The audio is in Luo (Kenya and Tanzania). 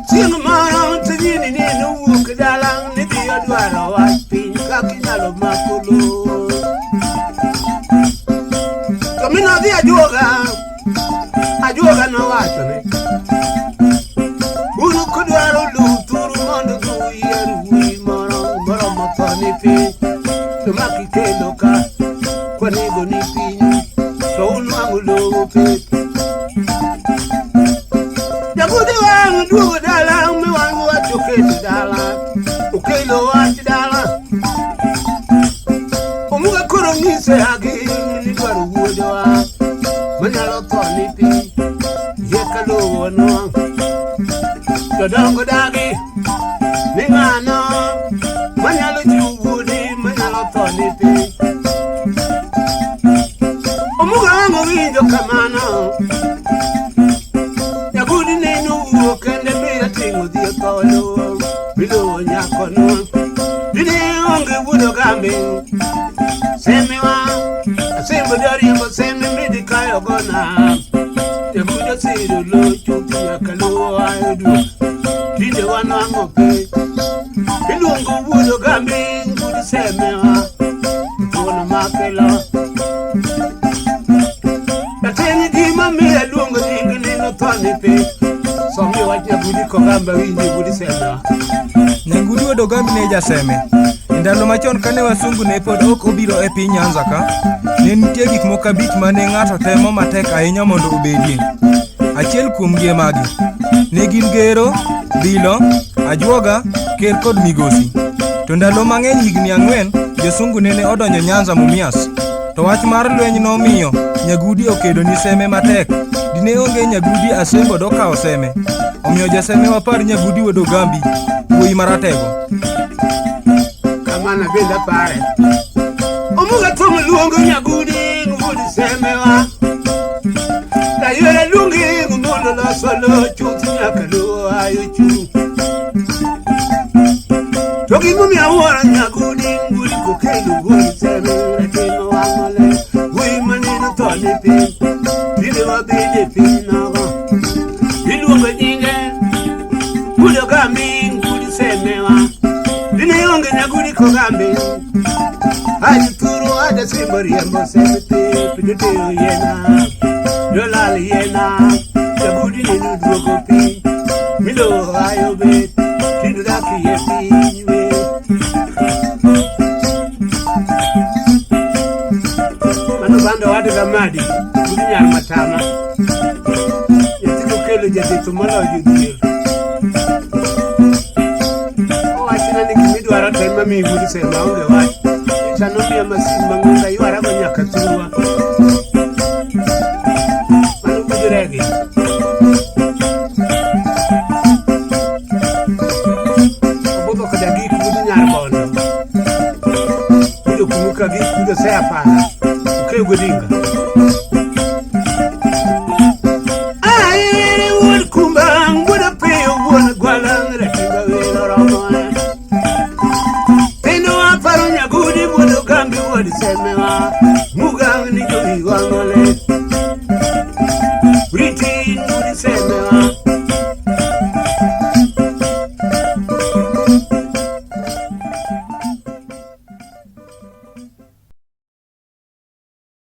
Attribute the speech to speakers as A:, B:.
A: Chieng' moro to nyini ni nowuok dala ni dhi odwaro wach piny kaka inyalo mako lowo. To mi nodhi ajuoga, ajuoga nowachone uru kudwaro luw thuru mondo dhi uyier wuoyi moro moromo tho ni piny to ma kikelo ka kwanego ni piny to unwang'o lowo pep. Jagudi wang' duogo dala mi wang' wach oketo dala okelo wach dala Omuga koro ng'ise agi ni dwaro wuodewa manyalo tho ni piny yie ka lowo nwang' jodongo dagi ni ng'ano manyalo jiwo wuode manyalo tho ni piny Omuga wang' owinjo kamano Nyagudi neno wuok kende mi ating'o dhi otho lowo miluwo nyakono Dine onge wuod ogambi Semiwa asembo dariembo seme midhi kayo gona Nyagudi osiro locho nyaka lowo ayo duok Tinde wanwang'o piny Iluongo wuod ogambi ngudi semewa Thuon makelo Jatend gima miyo aluongo nying neno tho ni piny. Somi wach Nyagudi kogamba winji Gudi semewa.
B: Nyagudi wuod Ogambi ne jaseme. E ndalo machon kane wasungu ne pod ok obiro e piny Nyanza ka, ne nitie gik moko abich ma ne ng'ato temo matek ahinya mondo obedie. Achiel kuomgi e magi. Ne gin gero, bilo, ajuoga, ker kod migosi. To ndalo mang'eny higni ang'wen, josungu nene odonjo Nyanza Mumias. To wach mar lweny nomiyo Nyagudi okedo ni Seme matek. Dine onge Nyagudi Asembo dokawo Seme. Omiyo jaseme wapar Nyagudi wuod Ogambi, wuoyi maratego.
A: Kamano bende apare. Omuga thum luongo Nyagudi wuod Semewa. Rayuera luongi mondo loso lo chuth nyaka lowo ayo chung'. To gimomiyo awuoro Nyagudi ngudi kokelo wuod Seme ratimo wang'ole wuoyi maneno tho ni piny. Tinde wabede piny nogo. Iluongo nyinge wuod Ogambi ngudi Semewa. Dine onge Nyagudi kogambi Aji thuru aja simbo riembo seme pep jotero yiena jolal yiena Nyagudi neno duogo piny milowo ayo bet tinde dak iye piny we Mano bando wadga madi gudi nyar matama nyathi kokelo jadhetho moloyo jodhier Owachna ni gimidwaro to ema miyi wuod Seme aonge wach. Nyocha nomiya masin mang'ongo aywarago nyaka thurwa. Mano wuod regi. Obudho koda gik wuod nyar bondo. Yudo kumu ka gik wuod Osea para. Okew godinga. Aere wuod kumba, wuod apiyo, wuon gwala, ratimba welo romone. Kendo aparo Nyagudi wuod Ogambi wuod Semewa, Mugang ni jowi wang'ole. Riti wuod Semewa.